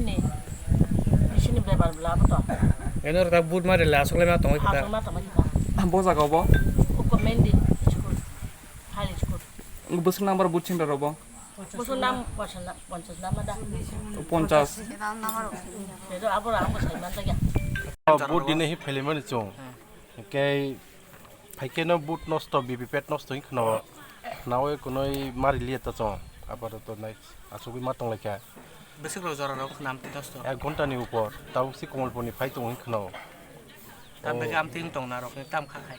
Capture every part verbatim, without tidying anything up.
bisini, bisini bebar bla bo to. Eno ta but mari la asok le ma tongoi kata. Asok ma tongoi kata. Bo jaga bo? Uko Mendi school, high school. Bwswk number but center robo? Bwswk nam, ponchas nam, ponchas nam da. Ponchas. Bedo abo rang bo sai man da ya. But dine hi phelimani chong. Kei Phaikhe no but nosto, B P pad nosto wngkha no, nawi kunui mari liya ta chong, apato to nai asugwi ma tonglaikha. Bwswk rok jora rok khna amtwi nosto. Ek ghonta ni upor, tabuk si Komolpur ni phai tongo wngkha no. Tam O. Beke amtwi wng tong na rok ni tam kha khai.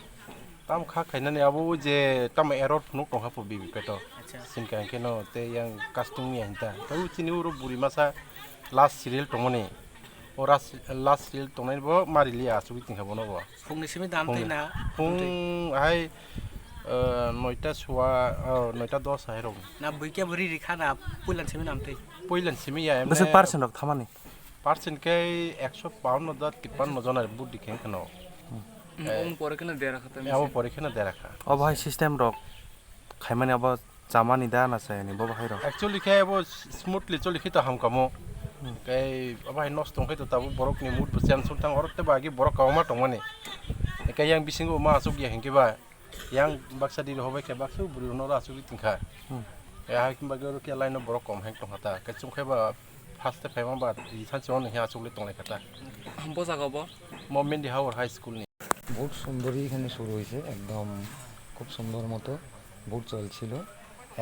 Tam kha khainani abo o je tamo error phunuk tongkha po B P pad o. Acha. Sinkha hwnkhe no tei yang casting ni hinta. Tei chini uro buri masa last serial tongmani. O ras-, last serial tongnai bo mari liya asugwi tingkha bono bo. Phungni simi dam twi Phung, na? Phung hai, eh, noita suwa, oh, noita dos hai rok. Na buikhe bo riri kha na puilan simi nam twi? Puilan simi ya, Bwswk emne percent rok thamani? Percent khe ekso bawanno da tippanno jona budi khe kheno. Hmm. Eh, Omo pore kheno dera kha tamo abo se. Pore kheno dera kha. Obo hai system rok khaimani abo chamani da na chayani bo bahai rok? Actually khe abo smoothly choli khe to hamkamo. Hmm. Khe abo hai nosto wngkhe to tabuk borok ni mood bo change wng thang, oro tei bo agi borok kwbangma tongmani. Khe yang bisingo ma asuk ya hinkhe ba, yang baksa diri hobai khe baksa bwrwi rokno oro asugwi tongkha. Hmm. Khe hai bagwi oro khe line o borok kom heng tongkha ta. Khe chwng khe ba first phaima ba sanchi ono khe asugwi tonglai kha ta. Bo jaga bo? Mo Mendi Haur High School ni. Vote সুন্দরী এখানে শুরু হয়েছে, একদম খুব সুন্দর মতো ভোট চলছিল।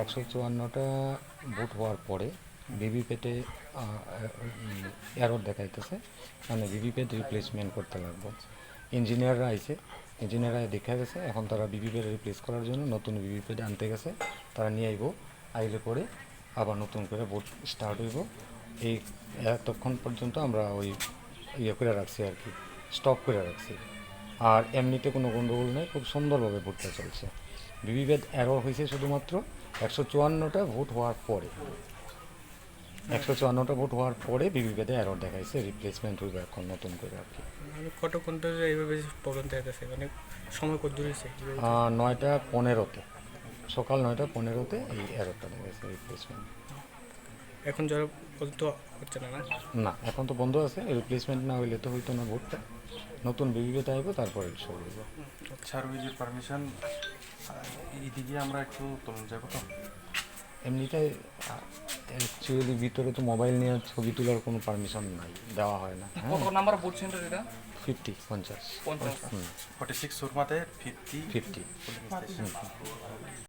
একশো চুয়ান্নটা ভোট হওয়ার পরে ভিভিপ্যাটে, আহ, উম, এরর দেখাইতেছে, মানে ভিভিপ্যাট রিপ্লেসমেন্ট করতে লাগবো। ইঞ্জিনিয়াররা আইছে, ইঞ্জিনিয়াররা দেখা গেছে, এখন তারা ভিভিপ্যাট রিপ্লেস করার জন্য নতুন ভিভিপ্যাট আনতে গেছে, তারা নিয়ে আইবো। আইলে পরে আবার নতুন করে ভোট স্টার্ট হইব। এই এতক্ষণ পর্যন্ত আমরা ওই ইয়ে করে রাখছি আর কি, স্টপ করে রাখছি। আর এমনিতে কোনো গন্ডগোল নেই, খুব সুন্দরভাবে ভোটটা চলছে। ভিভিপ্যাট এরর হয়েছে শুধুমাত্র একশো চুয়ান্নটা ভোট হওয়ার পরে, একশো চুয়ান্নটা ভোট হওয়ার পরে ভিভিপ্যাটে এরর দেখাইছে, রিপ্লেসমেন্ট হইব এখন নতুন করে আর কি। মানে কতক্ষণ ধরে এইভাবে প্রবলেম দেখা যাচ্ছে, মানে সময় কত দূর হয়েছে? আহ, নয়টা পনেরোতে, সকাল নয়টা পনেরোতে এই এররটা দেখা গেছে, রিপ্লেসমেন্ট। এখন যারা পর্যন্ত হচ্ছে না, না? না, এখন তো বন্ধ আছে। রিপ্লেসমেন্ট না হইলে তো হইতো না ভোটটা। নতুন ভিভিপ্যাট আইব, তারপরে শুরু হইব। স্যার, ওই যে পারমিশন, আহ, এইদিকে আমরা একটু তুলন যাবো তো? এমনিতে, আহ, অ্যাকচুয়ালি ভিতরে তো মোবাইল নিয়ে ছবি তোলার কোনো পারমিশন নাই, দেওয়া হয় না। হ্যাঁ। কত নাম্বার ভোট সেন্টার এটা? ফিফটি, পঞ্চাশ। পঞ্চাশ। হুম। ফর্টি সিক্স সুরমাতে ফিফটি ফিফটি। Polling station. হুম।